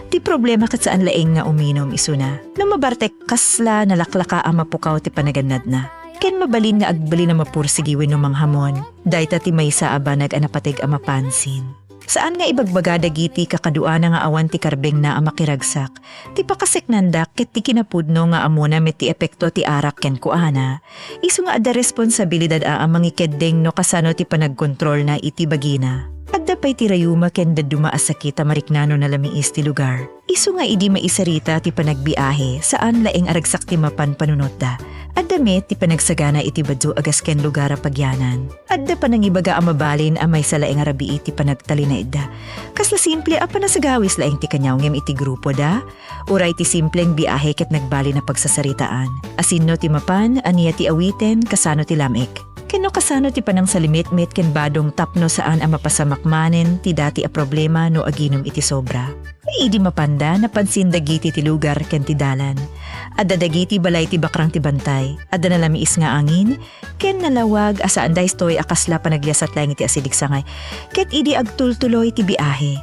Ti problema ket saan laeng nga uminum isuna. No mabartek, kasla nalaklaka a mapukaw ti panagannadna. Ken mabalin nga agbalin a mapursigi wenno manghamon. Dayta ti maysa a banag a napateg a mapansin. Saan nga ibagbaga dagiti kakaduana nga awan ti karbengna a makiragsak. Ti pakaseknanda ket ti kinapudno nga ammona met ti epekto ti arak kenkuana. Isu nga adda responsabilidad a, a mangikeddeng no kasano ti panagkontrolna iti bagina. Adda pay ti rayuma ken dadduma a sakit a marikna no nalamiis ti lugar. Isu nga idi maisarita ti panagbiahe, saan laeng a ragsak ti mapan panunotda. Adda met ti panagsagana iti badzo a gas ken lugar a pagyanan. Adda panangibaga a mabalin a maysa laeng a rabii ti panagtalinaedda. Kasla simple a panasagawis laeng ti kaniaw ngem iti grupoda, uray ti simpleng biahe ket nagbalin a pagsasaritaan. Asinno ti mapan, ania ti awiten, kasano ti lam-ek. Ken no kasano ti panangsalimetmet ken Badong tapno saan a mapasamak manen ti dati a problema no aginum iti sobra. Idi mapanda, napansin dagiti ti lugar ken ti dalan. Adda dagiti balay ti bakrang ti bantay, adda nalamiis nga angin, ken nalawag a saan daytoy a kasla panagyasat laeng iti asideg sangay, ket idi agtultuloy ti biahe.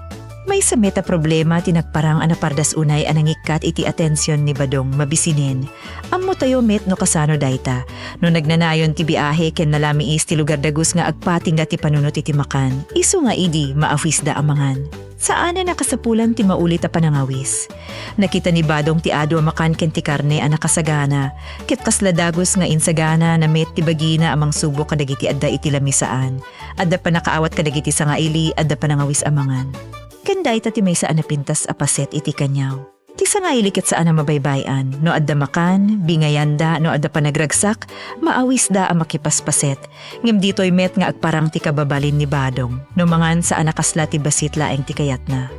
Maysa met a problema ti nagparang a napardas unay a nangikkat iti atension ni Badong mabisinen. Ammotayo met no kasano dayta. No nagnanayon ti biahe ken nalamiis ti lugar dagus nga agpatingga ti panunot iti makan, isu nga idi maawisda a mangan. Saan a nakasapulan ti maulit a panangawis. Nakita ni Badong ti adu a makan ken ti karne a nakasagana, ket kasla dagus nga insagana na met ti bagina a mangsubok kadagiti adda iti lamisaan. Adda pannakaawat kadagiti sangaili, adda panangawis a mangan. Ken dayta ti maysa a napintas a paset iti kaniaw. Ti sangaili ket saan a mabaybay-an. No adda makan, bingayanda, no adda panagragsak, maawisda a makipaspaset. Ngem ditoy met nga agparang ti kababalin ni Badong. No mangan, saan a kasla ti bassit laeng ti kayatna.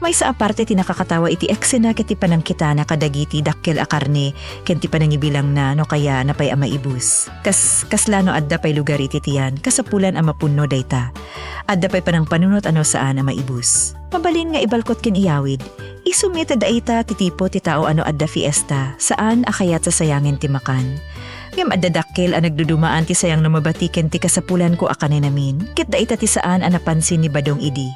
Maysa a parte ti nakakatawa iti eksena ket ti panangkitana kadagiti dakkel a karne ken ti panangibilangna no kayana pay a maibus. Kas, kasla no adda pay lugar iti tiyan, kasapulan a mapunno dayta. Adda pay panangpanunot a no saan a maibus. Mabalin nga ibalkot ken iyawid. Isu met a dayta ti tipo ti tao a no adda fiesta, saan a kayat sasayangen ti makan. Ngem adda dakkel a nagdudumaan ti sayang no mabati ken ti kasapulanko a kanenamin, ket dayta ti saan a napansin ni Badong idi.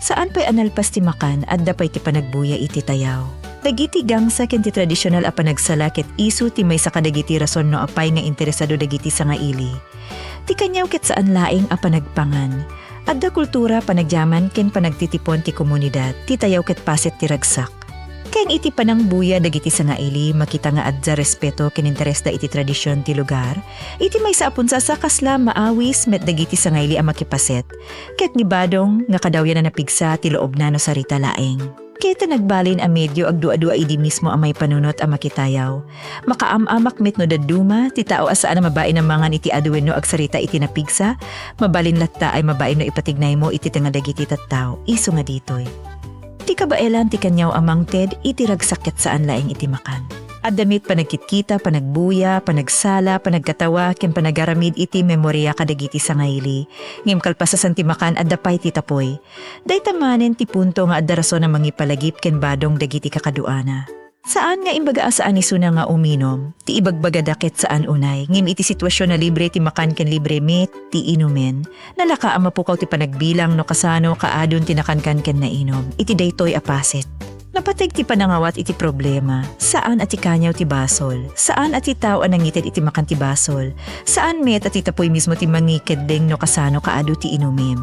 Saan pay a nalpas ti makan, adda pay ti panagbuya iti tayaw. Dagiti gangsa ken ti tradisional a panagsala ket isu ti maysa kadagiti rason no apay nga interesado dagiti sangaili. Ti kaniaw ket saan laeng a panagpangan. Adda kultura, panagyaman, ken panagtitipon ti komunidad, ti tayaw ket paset ti ragsak. Ken iti panangbuya dagiti sangaili, makita nga adda respeto ken interesda iti tradision ti lugar. Iti maysa a punsa, sa kasla maawis met dagiti sangaili a makipaset. Ket ni Badong, nga kadawyan a napigsa ti loobna no sarita laeng. Ket nagbalin a medio agduadua idi mismo a maipanunot a makitayaw. Makaam-amak met no dadduma, ti tao a saan a mabain a mangan iti adu wenno agsarita iti napigsa, mabalin latta ay mabain no ipatignaymo iti tengnga dagiti tattao, isu nga ditoy. Ti kabaelan ti kaniaw a mangted iti ragsak ket saan laeng iti makan. Adda met panagkitkita, panagbuya, panagsala, panagkatawa, ken panagaramid iti memoria kadagiti sangaili. Ngem kalpasasan ti makan, adda pay ti tapuy. Dayta manen ti punto nga adda rason a mangipalagip ken Badong dagiti kakaduana. Saan nga imbaga a saan isuna nga uminum, ti ibagbagada ket saan unay, ngem iti situasion a libre ti makan ken libre met ti inumen, nalaka a mapukaw ti panagbilang no kasano kaadun ti nakankan ken nainum iti daytoy a paset. Napateg ti panangawat iti problema, saan a ti kaniaw ti basol, saan a ti tao a nangited iti makan ti basol, saan met a ti tapuy mismo ti mangikeddeng no kasano kaadu ti inumem.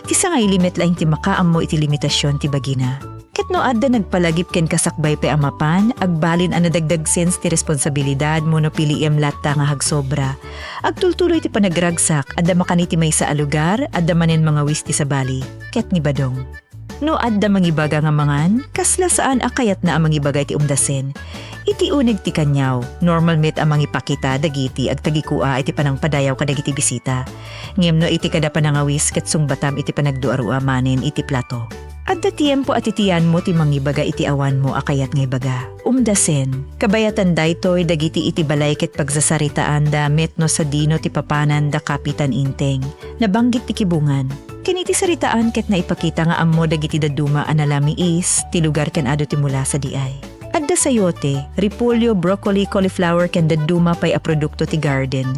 Ti sangaili met laeng ti makaammo iti limitasion ti bagina. Ket no adda nagpalagip ken kasakbay pay a mapan, agbalin a nadagdag sense ti responsabilidad mo no piliem latta nga agsobra. Agtultuloy ti panagragsak, adda makan iti maysa a lugar, adda manen mangawis ti sabali. Ket ni Badong. No adda mangibaga nga mangan, kasla saan a kayatna a mangibaga iti umdasen. Iti uneg ti kaniaw, normal met a mangipakita dagiti agtagikua iti panangpadayaw kadagiti bisita. Ngem no iti kada panangawis ket sungbatam iti panagduarua manen iti plato, adda tiempo a titianmo ti mangibaga iti awanmo a kayat nga ibaga. Umdasen, kabayatan daytoy dagiti iti balay ket pagsasaritaanda met no sadino ti papananda kapitan inteng. Nabanggit ti kibungan. Ken iti saritaan ket naipakita nga ammo dagiti dadduma a nalamiis ti lugar ken adu ti mula sadiay. Adda sayote, repolyo, broccoli, cauliflower ken dadduma pay a produkto ti garden.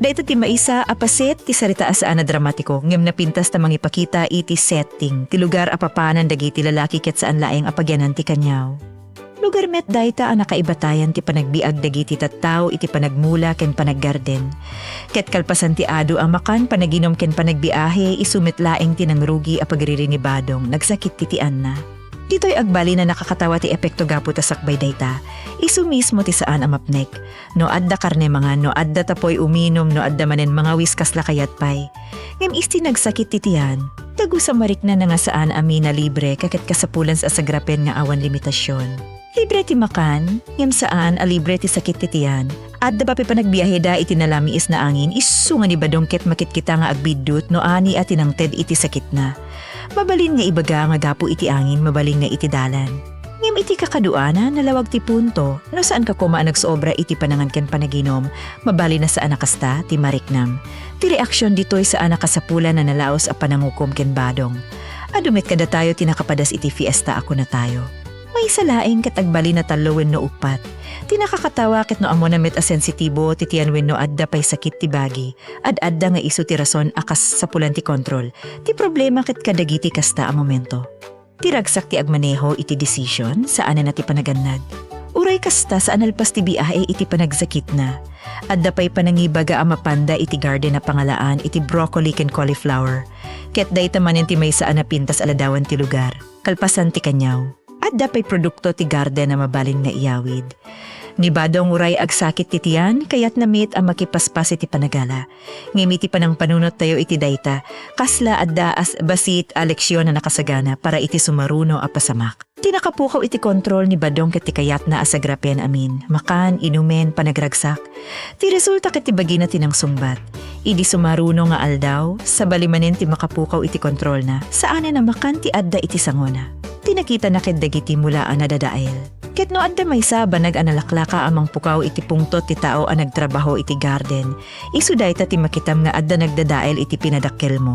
Dayta ti maysa a paset ti sarita a saan a dramatiko ngem napintas ta mangipakita iti setting ti lugar a papanan dagiti lalaki ket saan laeng a pagianan ti kaniaw. Lugar met dayta a nakaibatayan ti panagbiag dagiti tattao iti panagmula ken panaggarden. Ket kalpasan ti adu a makan, panaginom ken panagbiahe, isu met laeng ti nangrugi a pagririnibadong nagsakit ti tianna. Ditoy agbalin a nakakatawa ti epekto gapu ta sakbay dayta, isu mismo ti saan a mapnek. No adda karne mangan, no adda tapuy uminum, no adda manen mangawis kasla kayat pay. Ngem isu ti nagsakit ti tian, dagus a mariknana nga saan a minalibre ket kasapulan a sagrapen nga awan limitasion. Libre ti makan, ngem saan a libre ti sakit ti tian. Adda pay panagbiaheda iti nalamiis nga angin, isu nga ni Badong ket makitkita nga agbiddut no ania ti nangted iti sakitna. Mabalin nga ibaga nga gapu iti angin, mabalin nga iti dalan. Ngem iti kakaduana, nalawag ti punto. No saanka koma a nagsobra iti panangan ken panaginom, mabalin a saan a kasta ti mariknam. Ti reaksion ditoy saan a kasapulan a nalaus a panangukom ken Badong. Adu met kadatayo ti nakapadas iti fiesta a kunatayo. Maysa laeng ket agbalin a tallo wenno uppat. Ti nakakatawa ket no ammona met a sensitibo ti tian wenno adda pay sakit ti bagi, ad-adda nga isu ti rason a kasapulan ti kontrol ti problema ket kadagiti kasta a momento. Ti ragsak ti agmaneho iti decision, saanen a ti panagannad. Uray kasta, saan nalpas ti biahe iti panagsakitna. Adda pay panangibaga a mapanda iti garden a pangalaan iti broccoli ken cauliflower. Ket dayta manen ti maysa a napintas a ladawan ti lugar. Kalpasan ti kaniaw, adda pay produkto ti garden a mabalin nga iyawid. Ni Badong uray agsakit ti tian, kayatna met a makipaspas iti panagala. Ngem iti panangpanunottayo iti dayta, kasla adda a bassit a leksion a nakasagana para iti sumaruno a pasamak. Ti nakapukaw iti kontrol ni Badong ket ti kayatna a sagrapen amin, makan, inumen, panagragsak. Ti resulta ket ti bagina ti nangsungbat. Idi sumaruno nga aldaw, sabali manen ti makapukaw iti kontrolna, saanen a makan ti adda iti sangona. Ti nakitana ket dagiti mula a nadadael. Ket no adda maysa a banag a nalaklaka a mangpukaw iti pungtot ti tao a nagtrabaho iti garden, isu dayta ti makitam nga adda nagdadael iti pinadakkelmo.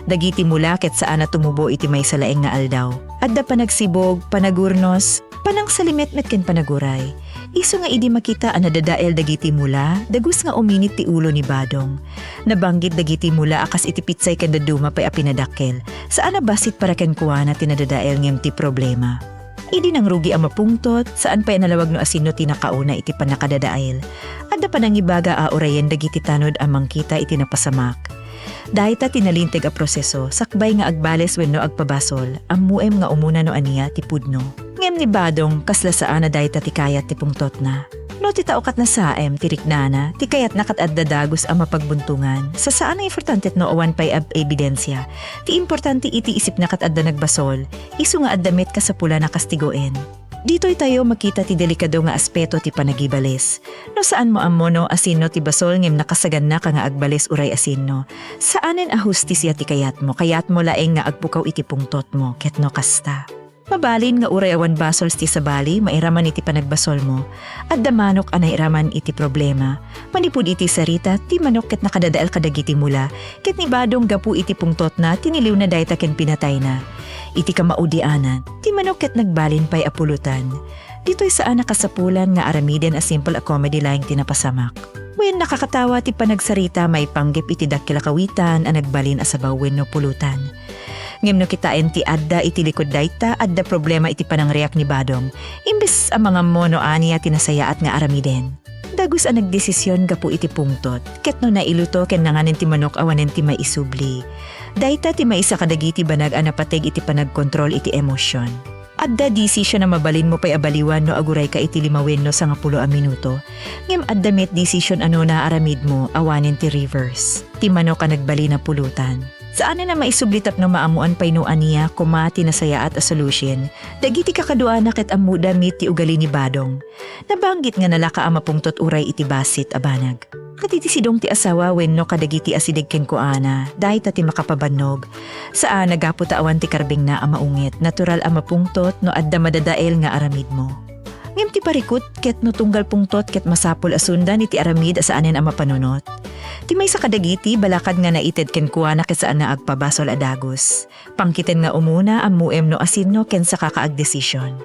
Dagiti mula ket saan a tumubo iti maysa laeng nga aldaw. Adda panagsibog, panagurnos, panangsalimetmet ken panaguray. Isu nga idi makita a nadadael dagiti mula, dagus nga uminit ti ulo ni Badong. Nabanggit dagiti mula a kas iti pitsay ken dadduma pay a pinadakkel. Saan a bassit para kenkuana ti nadadael ngem ti problema. Idi nangrugi a mapungtot, saan pay a nalawag no asinno ti nakauna iti pannakadadael. Adda panangibaga a urayen dagiti tanod a mangkita iti napasamak. Dayta ti nalinteg a proseso, sakbay nga agbales wenno agpabasol, ammoem nga umuna no ania ti pudno. Ngem ni Badong, kasla saan a dayta ti kayat ti pungtotna. No ti tao ket nasaem ti riknana, ti kayatna ket adda dagus a mapagbuntongan, sa saan a importante no awan pay ab-, ebidensia. Ti importante iti isipna ket adda nagbasol, isu nga adda met kasapulan a kastigoen. Ditoy tayo makita ti delikado nga aspeto ti panagibales. No saanmo ammo no asinno ti basol ngem nakasagannaka nga agbales uray asinno, saanen a hustisia ti kayatmo, kayatmo laeng nga agpukaw iti pungtotmo, ket no kasta. Mabalin nga uray awan basol ti sabali, mairaman iti panagbasolmo. Adda manok a nairaman iti problema. Manipud iti sarita, ti manok ket nakadadael kadagiti mula, ket ni Badong gapu iti pungtotna, tiniliwna dayta ken pinatayna. Iti kamaudianan, ti manok ket nagbalin pay a pulutan. Ditoy saan a kasapulan nga aramiden a simple a comedy laeng ti napasamak. Wen, nakakatawa ti panagsarita maipanggep iti dakkel a kawitan a nagbalin a sabaw wenno pulutan. Ngem no kitaen ti adda iti likud dayta, adda problema iti panangreak ni Badong, imbes a mangammo no ania ti nasayaat nga aramiden. Dagus a nagdesision gapu iti pungtot, ket no nailuto ken nanganen ti manok awanen ti maisubli. Dayta ti maysa kadagiti banag a napateg iti panagkontrol iti emosion. Adda desisyon a mabalinmo pay a baliwan no agurayka iti lima wenno sangapulo a minuto. Ngem adda met desisyon a no naaramidmo, awanen ti reverse. Ti manok a nagbalin a pulutan. Saanen a maisubli tapno maammoan pay no ania koma ti nasayaat a solution. Dagiti kakaduana ket ammoda met ti ugali ni Badong. Nabanggit nga nalaka a mapungtot uray iti bassit a banag. Ket iti sidong ti asawa wenno kadagiti asideg kenkuana, dayta ti makapabannog. Saan a gapu ta awan ti karbengna a maunget, natural a mapungtot no adda madadael nga aramidmo. Ngem ti parikut ket no tunggal pungtot ket masapul a sundan iti aramid a saanen a mapanunot. Ti maysa kadagiti balakad nga naited kenkuana ket saan nga agpabasol a dagus. Pangkiten nga umuna, ammoem no asinno ken sakaka agdesisyon.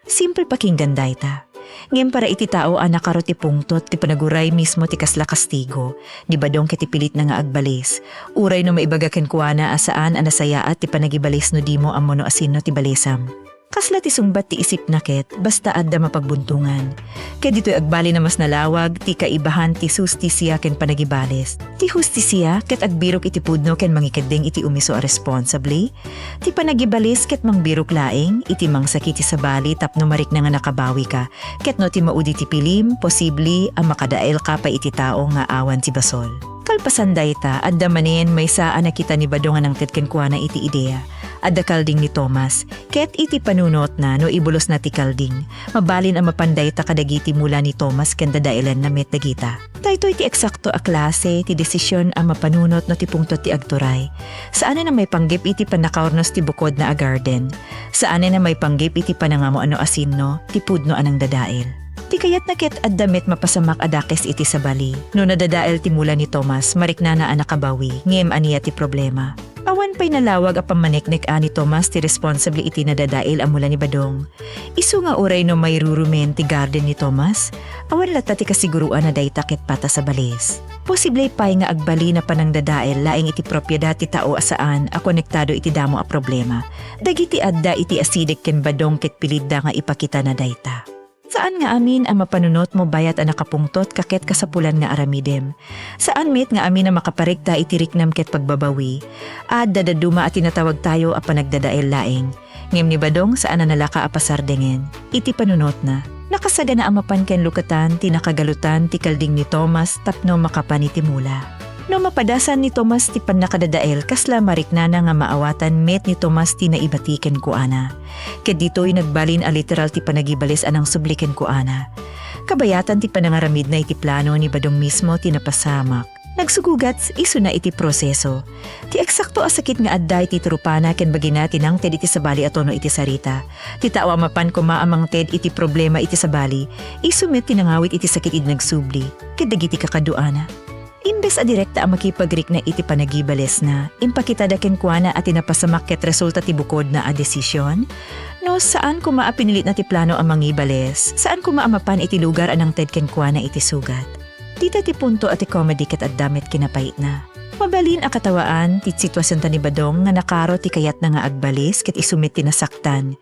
Simple pakinggan dayta. Ngem para iti tao a nakaro ti pungtot, ti panaguray mismo ti kasla kastigo. Ni Badong ket ipilitna nga agbalis. Uray no maibaga kenkuana a saan a nasayaat ti panagibalis no dimo ammo no asinno ti balisam. Kasla ti sungbat ti isipna ket, basta adda mapagbuntongan. Ket ditoy agbalin a mas nalawag ti kaibahan ti hustisia ken panagibalis. Ti hustisia ket agbirok iti pudno ken mangikeddeng iti umiso a responsable. Ti panagibalis ket mangbirok laeng iti mangsakit ti sabali tapno marikna nga nakabawika. Ket no ti maudi ti pilim, posible a makadaelka pay iti tao nga awan ti basol. Kalpasan dayta, adda manen maysa a nakita ni Badong a nangted kenkuana iti idea. Adda kalding ni Thomas, ket iti panunotna no ibulosna ti kalding, mabalin a mapan dayta kadagiti mula ni Thomas ken dadaelenna met dagita. Daytoy ti eksakto a klase ti desisyon a mapanunot no ti pungtot ti agturay. Saanen a maipanggep iti pannakaurnos ti bukodna a garden. Saanen a maipanggep iti panangammo no asinno ti pudno a nangdadael. Ti kayatna ket adda met mapasamak a dakes iti sabali. No nadadael ti mula ni Thomas, mariknana a nakabawi, ngem ania ti problema? Awan pay nalawag a pammaneknek-a ni Thomas ti responsable iti nadadael a mula ni Badong. Isu nga uray no mairurumen ti garden ni Thomas, awan latta ti kasiguroan a dayta ket patas a balis. Posible pay nga agbalin a panangdadael laeng iti propiedad ti tao a saan a konektado iti damo a problema. Dagiti adda iti asideg ken Badong ket pilitda nga ipakitana dayta. Saan nga amin a mapanunotmo bayat a nakapungtotka ket kasapulan nga aramidem. Saan met nga amin a makaparegta iti riknam ket pagbabawi. Adda dadduma a tinatawagtayo a panagdadael laeng. Ngem ni Badong saan a nalaka a pasardengen iti panunotna. Nakasagana a mapan ken luketan ti nakagalutan ti kalding ni Thomas tapno makapan iti mula. No mapadasan ni Thomas ti pannakadadael, kasla mariknana nga maawatan met ni Thomas ti naibati kenkuana. Ket ditoy nagbalin a literal ti panagibalis a nangsubli kenkuana. Kabayatan ti panangaramidna iti plano ni Badong mismo ti napasamak. Nagsugugat isuna iti proseso. Ti eksakto a sakit nga adda iti trupana ken bagina ti nangted iti sabali a tono iti sarita. Ti tao a mapan koma a mangted iti problema iti sabali, isu met ti nangawit iti sakit idi nagsubli, ket dagiti kakaduana. Imbes a direkta a makipagrikna iti panagibalesna, impakitada kenkuana a ti napasamak ket resulta ti bukodna a desisyon. No saan koma a pinilitna ti plano a mangibales, saan koma a mapan iti lugar a nangted kenkuana iti sugat. Dita ti punto a ti comedy ket adda met kinapayna. Mabalin a katawaan ti situasionta ni Badong nga nakaro ti kayatna nga agbalis ket isu met ti nasaktan.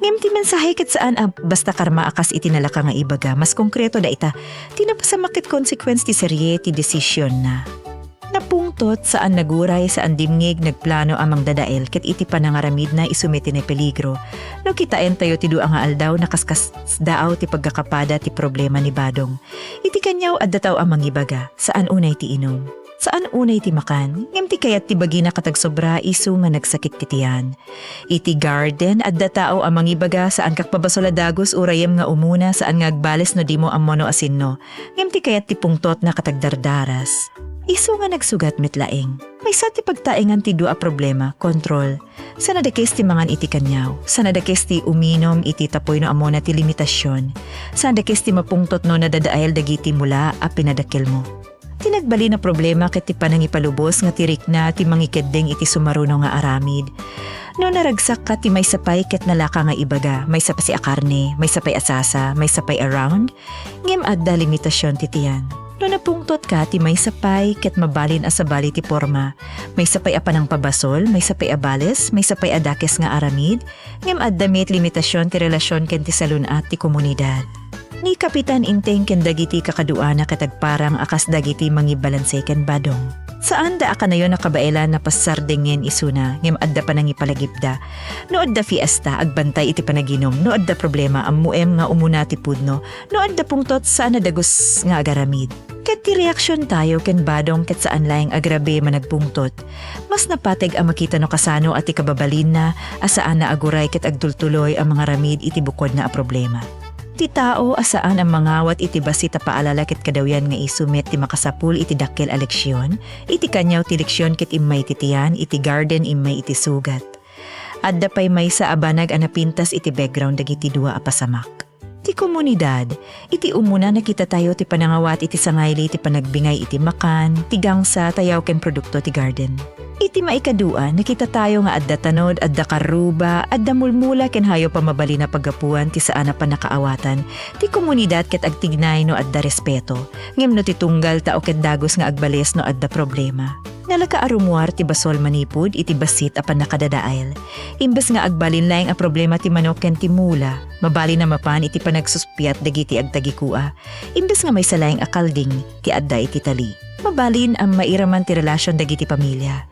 Ngem ti mensahe ket saan a basta karma a kas iti nalaka nga ibaga, mas konkreto dayta. Ti napasamak ket consequence ti serie ti desisionna. Napungtot, saan naguray, saan dimngeg, nagplano a mangdadael ket iti panangaramidna isu met ti napeligro. No kitaentayo ti dua nga aldaw, nakaskasdaaw ti pagkakapada ti problema ni Badong. Iti kaniaw, adda tao a mangibaga, saan unay ti inum. Saan unay ti makan, ngem ti kayat ti bagina ket agsobra isu nga nagsakit ti tiyan. Iti garden, adda tao a mangibaga, saan kakpabasol a dagus urayem nga umuna, saan nga agbales no dimo ammo no asinno. Ngem ti kayat ti pungtotna ket agdardaras. Isu nga nagsugat met laeng. Maysa ti pagtaengan ti dua a problema, kontrol. Saan a dakes ti mangan iti kaniaw. Saan a dakes ti uminum iti tapuy no ammona ti limitasion. Saan a dakes ti mapungtot no nadadael dagiti mula a pinadakkelmo. Ti nagbalin a problema ket ti panangipalubos nga ti rikna ti mangikeddeng iti sumaruno nga aramid. No naragsakka ti maysa pay ket nalaka nga ibaga, maysa pay a karne, maysa pay a sasa, maysa pay a round, ngem adda limitasion ti tiyan. No napungtotka ti maysa pay ket mabalin a sabali ti porma, maysa pay a panangpabasol, maysa pay a bales, maysa pay a dakes nga aramid, ngem adda met limitasion ti relasion ken ti salun-at ti komunidad. Ni Kapitan Inteng ken dagiti kakaduana ket agparang a kas dagiti mangibalanse ken Badong. Saanda a kanayon a kabaelan a pasardengen isuna, ngem adda panangipalagipda. No adda fiesta, agbantay iti panaginum. No adda problema, ammoem nga umuna ti pudno. No adda pungtot, saan a dagus nga agaramid. Ket ti reaksiontayo ken Badong ket saan laeng a grabe managpungtot. Mas napateg a makita no kasano a ti kababalinna a saan a aguray ket agtultuloy a mangaramid iti bukodna a problema. Ti tao a saan a mangawat iti bassit a paalala ket kadawian nga isu met ti makasapul iti dakkel a leksion, iti kaniaw ti leksion ket immay iti tian, iti garden immay iti sugat. Adda pay maysa a banag a napintas iti background dagiti dua a pasamak. Ti komunidad, iti umuna nakitatayo ti panangawat iti sangaili ti panagbingay iti makan, ti gangsa, tayaw ken produkto ti garden. Iti maikadua, nakitatayo nga adda tanod, adda karruba, adda mulmula ken hayop a mabalin a paggapuan ti saan a pannakaawatan ti komunidad ket agtignay no adda respeto, ngem no ti tunggal tao ket dagus nga agbales no adda problema. Nalaka a rummuar ti basol manipud iti bassit a pannakadadael. Imbes nga agbalin laeng a problema ti manok ken ti mula, mabalin a mapan iti panagsuspiat dagiti agtagikua. Imbes nga maysa laeng a kalding ti adda iti tali, mabalin a mairaman ti relasion dagiti pamilia.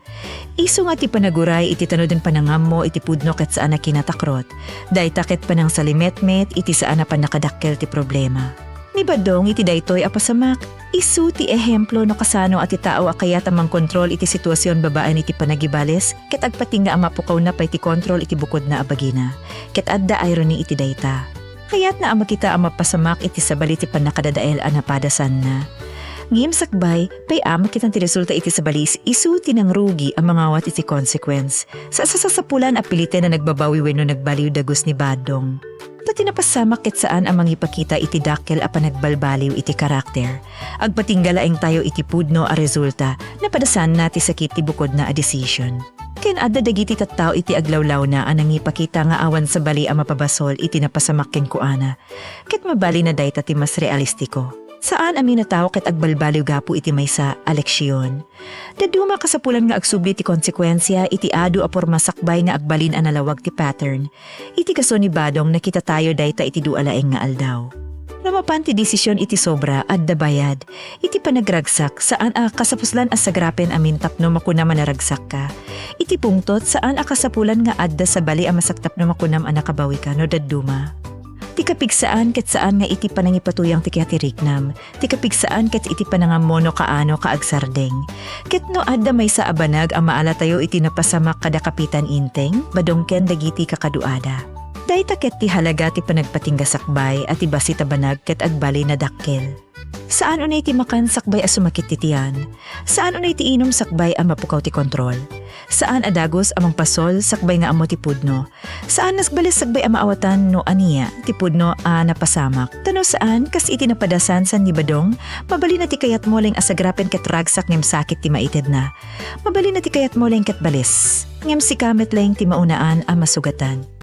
Isu nga ti panaguray iti tanoden panangammo iti pudno ket saan a kinatakrot. Dayta ket panangsalimetmet iti saan a pannakadakkel ti problema. Ni Badong iti daytoy a pasamak, isu ti ehemplo no kasano a ti tao a kayat a mangkontrol iti situasion babaen iti panagibales ket agpatingga a mapukawna pay ti kontrol iti bukodna a bagina. Ket adda irony iti dayta. Kayatna a makita a mapasamak iti sabali ti pannakadadael a napadasanna. Ngem sakbay pay a makita ti resulta iti sabali, isu ti nangrugi a mangawat iti consequence. Sa-, sa-, sasapulan a piliten a nagbabawi wenno nagbaliw dagus ni Badong. Ta ti napasamak ket saan a mangipakita iti dakkel a panagbalbaliw iti karakter. Agpatingga laeng tayo iti pudno a resulta, napadasanna ti sakit ti bukodna a decision. Ken adda dagiti tattao iti aglawlawna a nangipakita nga awan sabali a mapabasol iti napasamak kenkuana. Ket mabalin a dayta ti mas realistiko. Saan a minatao ket agbalbaliw gapu iti maysa a leksion. Dadduma, kasapulan nga agsubli ti konsekuensia iti adu a porma sakbay nga agbalin a nalawag ti pattern. Iti kaso ni Badong, nakitatayo dayta iti dua laeng nga aldaw. No mapan ti desisyon iti sobra, adda bayad. Iti panagragsak, saan a kasapuslan a sagrapen amin tapno makunam a naragsakka. Iti pungtot, saan a kasapulan nga adda sabali a masak tapno makunam a nakabawika no dadduma. Ti kapigsaan ket saan nga iti panangipatuyang ti kayatiriknam. Ti kapigsaan ket iti panangammo no kaano ka agsardeng. Ket no adda maysa a banag a maalatayo iti napasamak kada Kapitan Inteng, Badong ken dagiti kakaduada. Dayta ket ti halaga ti panagpatingga sakbay a ti bassit a banag ket agbalin a dakkel. Saan unay ti makan sakbay a sumakit ti tiyan. Saan unay ti inum sakbay a mapukaw ti kontrol. Saan a dagus a mangpasol sakbay nga ammo ti pudno. Saan a nagbales sakbay a maawatan no ania ti pudno a napasamak. Ta no saan, kas iti napadasan san ni Badong, mabalin a ti kayatmo laeng a sagrapen ket ragsak ngem sakit ti maitedna. Mabalin a ti kayatmo laeng ket bales, ngem sika met laeng ti maunaan a masugatan.